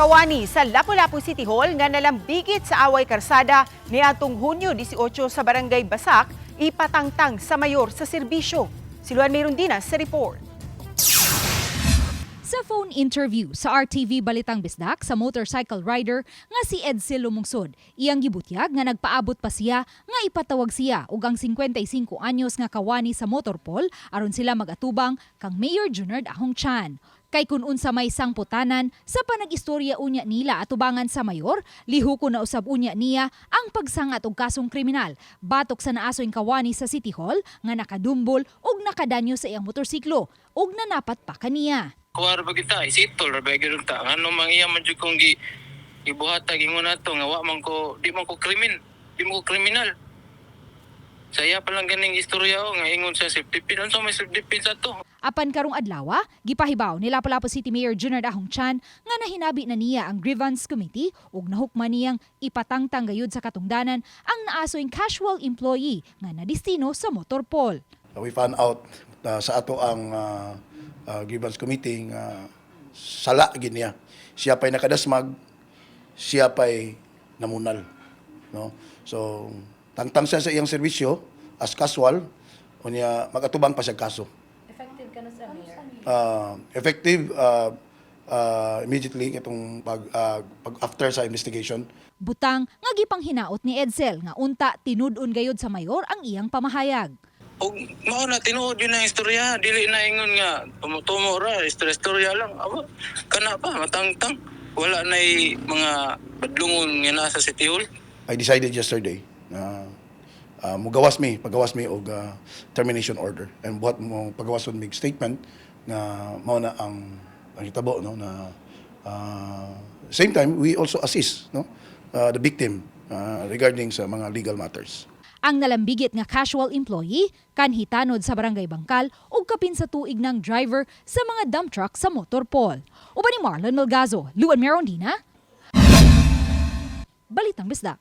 Kawani sa Lapu-Lapu City Hall nga nalambigit sa away karsada niadtong Hunyo 18 sa Barangay Basak, ipatangtang sa mayor sa serbisyo. Si Luan Merundina sa report. Sa phone interview sa RTV Balitang Bisdak sa motorcycle rider nga si Edsel Lumungsod, iyang gibutyag nga nagpaabot pa siya nga ipatawag siya ug ang 55 anyos nga kawani sa motorpole aron sila magatubang kang Mayor Junard Ahong Chan. Kay kun unsa may sangputanan sa panag-istorya unya nila atubangan sa mayor, lihoko na usab unya niya ang pagsangat og kasong kriminal batok sa naasoy kawani sa City Hall nga nakadumbol ug nakadanyo sa iyang motorsiklo ug nanapat pa kaniya. Kuha ra ba kita, isitol ra ba gyud ta. Ano mang iya man jud kong gi gibuhatag ingon nato nga wa man ko, di man ko krimin, di man ko kriminal. Saya pa lang ganing istorya o nga ingon sa self defense. Unsa may self defense ato? Apan karong adlaw, gipahibaw ni Lapu-Lapu City Mayor Junard Ahong Chan nga nahinabi na niya ang grievance committee ug nahukman niyang ipatangtang gayud sa katungdanan ang naasoing casual employee nga nadistino sa motorpole. We found out sa ato ang grievance committee nga sala gid niya. Siya pa'y nakadasmag, siya pa'y namunal. No? So, tangtang siya sa iyang serbisyo as casual, unya makatubang pa siya kaso. Effective ka na sa mayor. Effective immediately itong pag after sa investigation. Butang nga gipanghinaot ni Edsel nga unta tinud-on gayud sa mayor ang iyang pamahayag. Og mao na tinuod yun ang istorya, dili na ingon nga tumutumo ra, istorya-istorya lang. Aba, kana pa matangtang. Wala na mga badlungon nga naa sa City Hall. I decided yesterday na mugawas mi, pagawas mi og termination order and buhat mo pagawason mig statement nga mao na ang hitabo, no, na same time we also assist, no, the victim regarding sa mga legal matters. Ang nalambigit nga casual employee kanhi tanod sa Barangay Bangkal ug kapin sa tuig ng driver sa mga dump truck sa motorpole. Uban ni Marlon Melgazo, Luan Merondina, Balitang Bisdak.